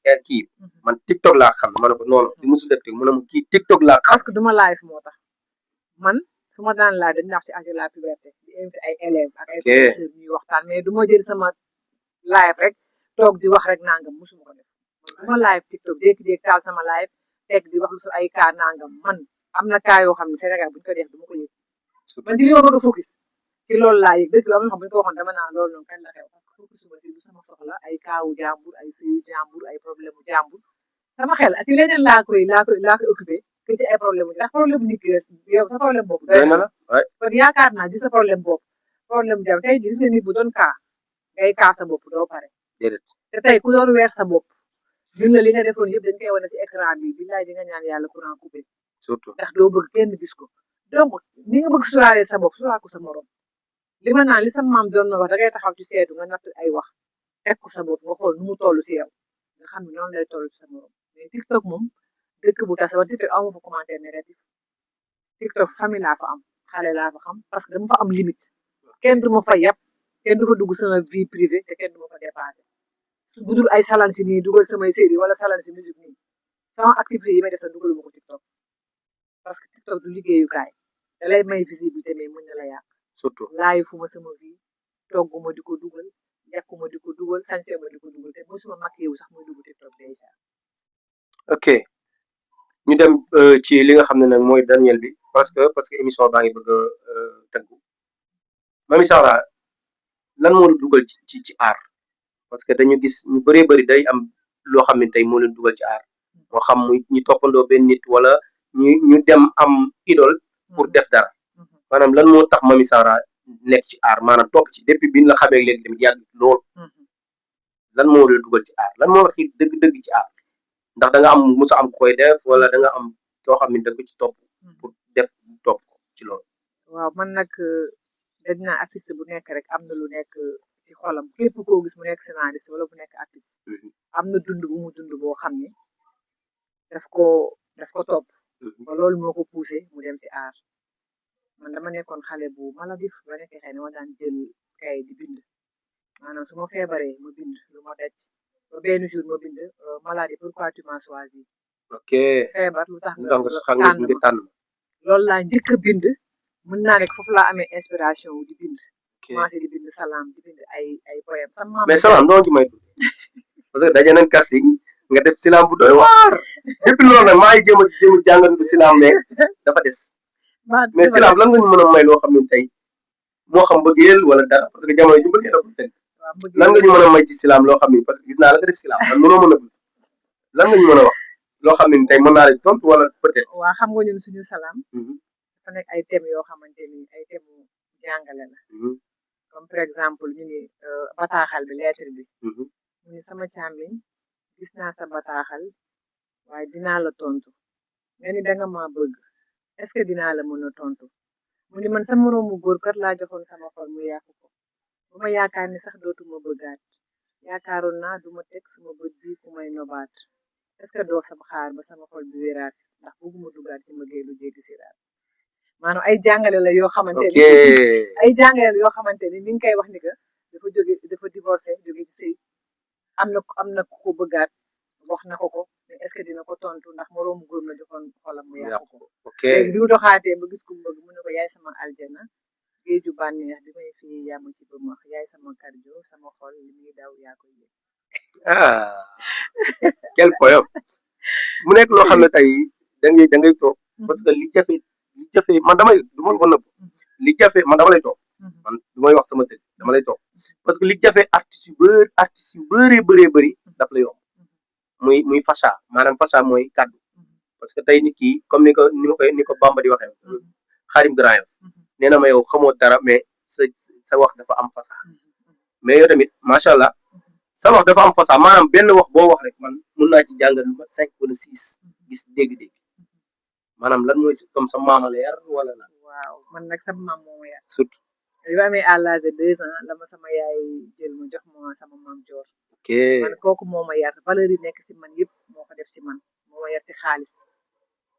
nga kii man TikTok laa xam ma ne ko noonu di musul def mu ne ma kii TikTok laa xam. parce que duma live moo tax man su ma daan live dañu wax ci âge de la puberté di invité ay élèves ak ay professeurs ñuy waxtaan mais du ma jël sama live rek toog di wax rek nangam musuma ko def man du ma live TikTok jékki-jékki taal sama live teg di wax lu su ay cas nangam man am na cas yoo xam ne Sénégal buñ ko def du ma ko yëg man ci li ma bëgg a focus ci loolu laa yëg dëgg am na xam buñ ko waxoon dama naa loolu noonu kañ la xew parce que focus suma si lu sama soxla ay kaawu jàmbur ay sëyu jàmbur ay problème u jàmbur sama xel ci leneen laa koy occupé que ci ay problème ndax problème nit ki yow sa problème bopp doy na la kon yaakaar naa di sa problème bopp problème jàmm tey gis nga nit bu doon kaa ngay kaa sa bopp doo pare te tey ku doon weer sa bopp ñun la li nga defoon yëpp dañ koy wane si écran bi billaay di nga ñaan yàlla courant coupé surtout ndax doo bëgg kenn gis ko donc ni nga bëgg suraale sa bopp suraal ko sa morom li ma naan li sa maam doon na wax da ngay taxaw ci seetu nga natt ay wax teg ko sa bopp nga xool nu mu toll si yow nga xam ne noonu lay toll ci sa morom mais TikTok moom dëkk bu tas wala TikTok amu fa commentaire négatif TikTok famille laa fa am xale laa fa xam parce que dama fa am limite kenn du ma fa yàpp kenn du fa dugg sama vie privée te kenn du ma fa dépassé su budul ay salan si nii dugal samay série wala salan si musique nii sama activité yi may def sax dugaluma ko TikTok parce que TikTok du liggéeyukaay da lay may visibilité mais mën na la yàq surtout laayi fu ma sama vie togguma di ko dugal yàquma di ko dugal sañse ma di ko dugal te mosuma maquillé wu sax muy dugg TikTok déjà. ok ñu dem ci li nga xam ne nag mooy Daniel bi parce que émission baa ngi bëgg a tënku Mamy Sahra lan moo la dugal ci art parce que dañu gis ñu bëree bëri day am loo xam ne tey moo leen dugal ci art moo xam muy ñu toppandoo benn nit wala ñu dem am idole pour def dara maanaam lan moo tax Mamy Sahra nekk ci art maanaam topp ci depuis bi ñu la xamee léegi tamit yàgg lool lan moo la dugal ci art lan moo la xiir dëgg-dëgg ci art ndax da nga am musa am koy def wala da nga am koo xam ne da nga ci topp pour def topp ci loolu. waaw man nag dañ naa artiste bu nekk rek am na lu nekk ci xolam képp koo gis mu nekk scénariste wala bu nekk artiste am na dund bu mu dund boo xam ne daf ko topp ba loolu moo ko poussé mu dem si art man dama nekkoon xale bu maladif ba nekkee xëy na ma daan jël kay di bind maanaam su ma feebaree ma bind lu ma daj ba benn jour ma bind maladie pourquoi tu m'as choisi ok feebar lu tax nga tànn loolu laa njëkk a bind mën naa ne foofu laa amee inspiration wu di bind commencé di bind salaam di bind ay poème sama maam mais salaam doo ci may parce que daje nañ casting nga def silam bu doy waar depuis loolu nag maa ngi jéem a jàngat bu silam mais dafa des mais silam lan nga ñu mën a may loo xam ne tey moo xam bëggeel wala dara parce que jamono ju bëggee dafa tënk lan nga ñu mën a may ci silam loo xam ne parce que gis naa la nga def silam man mënoo mën a bëgg lan nga ñu mën a wax loo xam ne tey mën naa la tontu wala peut-être waaw xam nga ñun suñu salaam dafa nekk ay thèmes yoo xamante ni ay thèmes jàngale la comme par exemple ñu ni bataaxal bi lettre bi mu ni sama càmmiñ gis naa sa bataaxal waaye dinaa la tontu nga ni danga ma bëgg est-ce que dinaa la mën a tontu mu ni man sa moroomu góor kat laa joxoon sama xol mu yàqu ko bu ma yaakaar ni sax dootuma bëggaat yaakaaroon naa duma teg sama bët bi ku may nobaat est-ce que doo sama xaar ba sama xol bi wéraat ndax bëgguma dugaat ci mbëggee lu jéggi siraat maanaam ay jàngale la yoo xamante ni ay jàngale la yoo xamante ni mi ngi koy wax ni que dafa divorcé jóge ci sëy am na ku ko bëggaat wax na ko mais est-ce que dina ko tontu ndax moroomu góor la joxoon xolam mu yàqu ko léegi bi mu doxaatee ba gis ku bëgg mu ne ko yaay sama aljana géeju bànneex bi may fii yàmm ci ba max yaay sama cardio sama xol li muy daw yaa koy yëg quel poème mu nekk loo xam ne tey da ngay toog parce que li jafe man damay du ma ko nëbb li jafe man dama lay toog man du may wax sama dëgg dama lay toog parce que li jafe artistes yu bëri daf la yomb muy facha maanaam facha mooy kàddu parce que tey nit ki comme ni ko Bamba di waxee xaarim Grand Yoff nee na ma yow xamoo dara mais sa wax dafa am facha mais yow tamit macha allah sa wax dafa am façon maanaam benn wax boo wax rek man mun naa ci jàngal lu mat 5 wala 6 gis dégg-dégg maanaam lan mooy comme sa maama la yar wala lan. waaw man nag sama maam moo ma yar. surtout. bi ma amee à l'âge de 2 ans la ma sama yaay jël ma jox ma sama maam Joor. ok man kooku moo ma yar valeur yi nekk si man yëpp moo ko def si man moo ma yar ci xaalis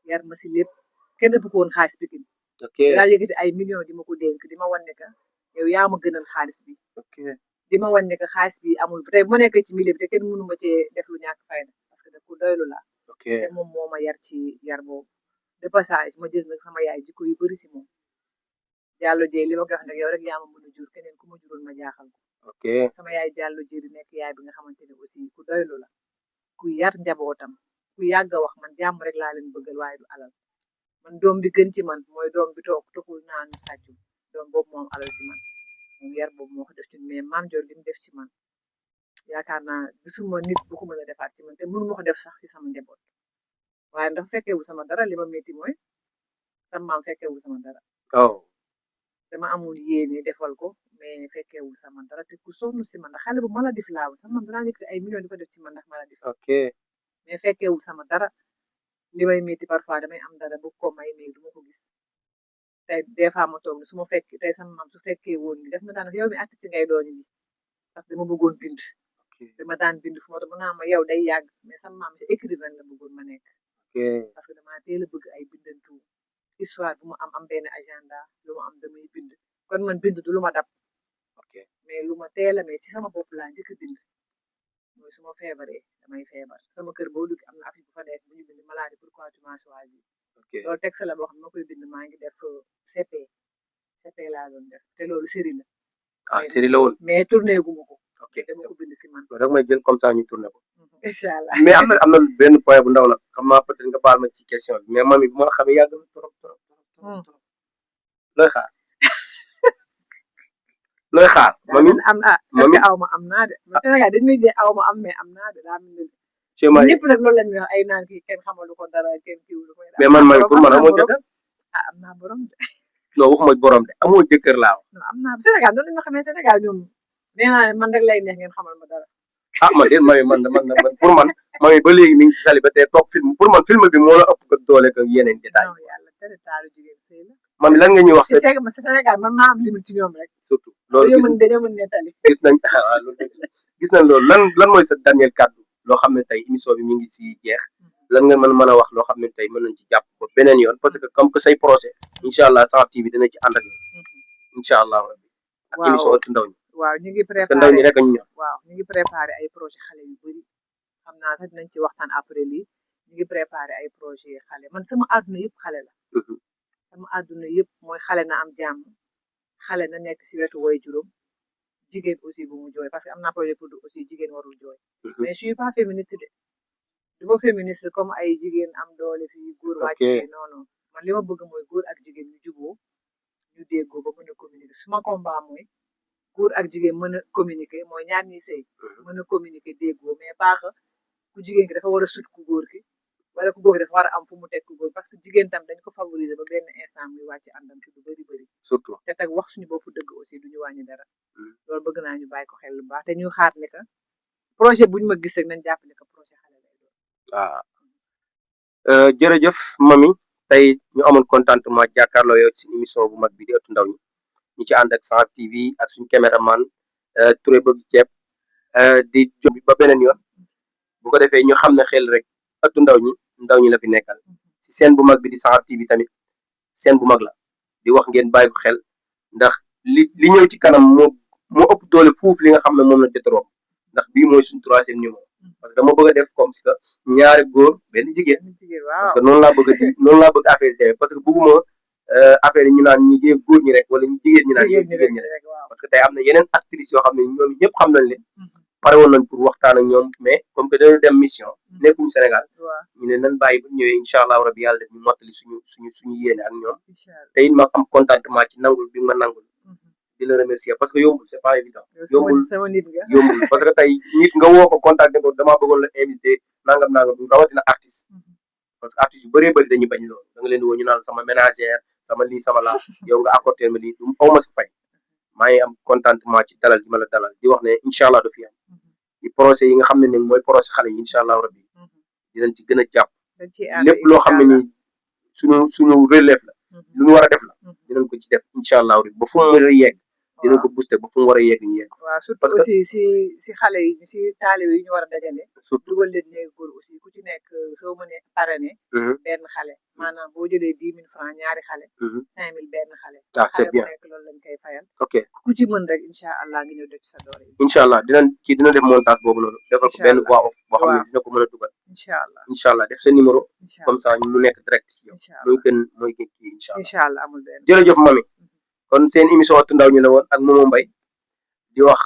yar ma si lépp kenn bu ko woon xaalis pikin. ok daa yëkkati ay millions di ma ko dénk di ma wan ne que yow yaa ma gënal xaalis bi. ok di ma wan ne que xaalis bi amul tey bu ma nekkee ci milieu bi te kenn mënu ma cee def lu ñàkk fayda parce que daf ko doylu la. ok te moom moo ma yar ci yar boobu de passage ma jël nag sama yaay jikko yu bëri si moom Diallo Dieye li ma koy wax nag yow rek yaa ma mën a jur keneen ku ma jurul ma jaaxal ko. ok sama yaay Diallo Dieye nekk yaay bi nga xamante ne aussi ku doylu la ku yar njabootam ku yàgg a wax man jàmm rek laa leen bëggal waaye du alal man doom bi gën ci man mooy doom bi toog tuxul naanu sàccu doom boobu moom alal ci man moom yar boobu moo ko def ci mais maam Dior li mu def ci man yaakaar naa gisuma nit bu ko mën a defaat ci man te mënu ma ko def sax ci sama njaboot waaye ndax fekkewu sama dara li ma métti mooy sama maam fekkewu sama dara oh dama amul yéene defal ko mais fekkewu sama dara te ku sonn si man ndax xale bu maladif laa woon sama maam danaa yëkkati ay millions di ko def ci man ndax maladif ok mais fekkewu sama dara li may métti parfois damay am dara bu ko may mais du ma ko gis tey des fois ma toog ne su ma fekk tey sama maam su fekkee woon ni def ma daan yow mi artiste ngay doon ji parce que dama bëggoon bind ok dama daan bind fu ma toog naa ma yow day yàgg mais sama maam si écrivain la bëggoon ma nekk ok parce que damaa teel a bëgg ay bindantu histoire bu ma am benn agenda lu ma am damay bind kon man bind du lu ma dab ok mais lu ma teel a mais ci sama bopp laa njëkk a bind mooy su ma feebaree damay feebar sama kër boo dugg am na affiche bu fa nekk bu ñu bind maladie pourquoi tu m'as choisi ok loolu texte la boo xam ne ma koy bind maa ngi def CP CP laa doon def te loolu série la ah série la woon mais tourné gu ma ko ok dama ko bind si man loolu rek may jël comme ça ñu tourné ko incha allah mais am na benn point bu ndaw nag xam naa peut-être nga baal ma ci question bi mais mami bu ma la xamee yàgg na trop trop trop trop looy xaar looy xaar mami am ah est-ce que aw ma am naa de Sénégal dañ may jee aw ma am mais am naa de daa mel chez Marie ñëpp nag loolu lañ wax ay naan kii kenn xamalu ko dara kenn kiiwulu ko mais man mami pour man amoo jëkkër ah am naa borom de non waxuma borom de amoo jëkkër laa wax non am naa Sénégal noonu lañ ma xamee Sénégal ñoom nee naa man rek lay neex ngeen xamal ma dara ah man de mami man pour man mami ba léegi mi ngi ci célibataire toog film pour man film bi moo la ëpp ko doole ko yeneen détail non yàlla tere taaru jigéen sëy la mami lan nga ñuy wax c'est que Sénégal man maa am limite ci ñoom rek surtout loolu dañoo mën nettali gis nañ waaw loolu gis nañ loolu lan mooy sa dernier kàddu loo xam ne tey émission bi mi ngi si jeex lan nga mën a wax loo xam ne tey mën nañ ci jàpp ba beneen yoon parce que comme que say projet incha allah Sen TV dina ci ànd ak yow incha allah rabbi ak émission ëttu ndaw ñi waaw ñu ngi parce que ndaw ñi rek ñu ñor waaw ñu ngi préparé ay projet xale yu bëri xam naa sax dinañ ci waxtaan après lii ñu ngi préparé ay projet xale man sama àdduna yëpp xale la sama àdduna yëpp mooy xale na am jàmm xale na nekk si wetu woy juróom jigéen aussi bu mu jooy parce que am naa projet pour aussi jigéen warul jooy mais je suis pas féministe de du ma féministe comme ay jigéen am doole fii góor wàcc fii non non man li ma bëgg mooy góor ak jigéen ñu juboo ñu déggoo ba mën a communiquer suma combat mooy góor ak jigéen mën a communiquer mooy ñaar ñi sëy mën a communiquer déggoo mais pas que ku jigéen ki dafa war a sut ku góor ki wala ku góor ki dafa war a am fu mu teg ku góor parce que jigéen tam dañ ko favoriser ba benn instant muy wàcc àndam ci lu bëri surtout te teg wax suñu bopp dëgg aussi duñu wàññi dara loolu bëgg naa ñu bàyyi ko xel lu baax te ñu xaar ne que projet buñu ma gis rek nañ jàpp ne que projet xale lay doon waaw jërëjëf mami tey ñu amoon contentement jàkkaarloo yow ci émission bu mag bi di ëttu ndaw ñi ñu ci ànd ak Sen TV ak suñu caméraman Touré bëgg ceeb di jox ba beneen yoon bu ko defee ñu xam ne xel rek ëttu ndaw ñi la fi nekkal ci seen bu mag bi di Sen TV tamit seen bu mag la di wax ngeen bàyyi ko xel ndax li ñëw ci kanam moo ëpp doole fuuf li nga xam ne moom la jot romb ndax bii mooy suñu 3e numéro parce que dama bëgg a def comme si que ñaari góor benn jigéen parce que noonu laa bëgg affaire yi demee parce que bëgguma affaire yi ñu naan ñi góor ñi rek wala ñu jigéen ñi naan jigéen ñi rek parce que tey am na yeneen actrices yoo xam ne ñoom ñëpp xam nañ leen pare woon nañ pour waxtaan ak ñoom mais comme que dañu dem mission nekkuñu Sénégal ñu ne nañ bàyyi bu ñëwee incha allah rabbi yàlla def ñu mottali suñu yéene ak ñoom te it ma am contentement ci nangul bi ma nangul di la remercier parce que yombul c'est pas évident yombul parce que tey nit nga woo ko contacté ko damaa bëggoon la invité nangam rawatina artiste parce que artistes yu bëree bëri dañuy bañ loolu da nga leen di woo ñu naan sama ménagère sama lii sama laa yow nga apporter ma lii du aw ma sa fay maa ngi am contentement ci dalal gi ma la dalal di wax ne incha allah du fi am ci projet yi nga xam ne ni mooy projet xale yi incha allah rabbi dinañ ci gën a jàpp dañ ciy ànd lépp loo xam ne incha ni suñu relève la lu ñu war a def la dinañ ko ci def incha allah rabbi ba fu mu war a yegg dinañ ko booster ba fu mu war a yegg ñu yegg waaw surtout parce que aussi si xale yi si taalibe yi ñu war a dajale surtout dugal leen néegi góor aussi ku ci nekk soo mënee parrainer benn xale maanaam boo jëlee 10 000 francs ñaari xale 5 000 benn xale ah c'est xale bu bien nekk loolu lañ koy fayal ok ku ci mën rek incha allah ngi ñëw def ci sa doole incha allah dina def montage boobu noonu defal ko benn voix off boo xam ne dina ko mën a dugal incha allah def sa numéro comme ça mu nekk direct si yow mooy gën kii incha allah amul benn jërëjëf mami kon seen émission Ëttu Ndaw ñi la woon ak Momo Mbaye di wax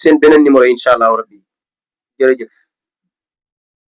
seen beneen numéro incha allah rabbi jërëjëf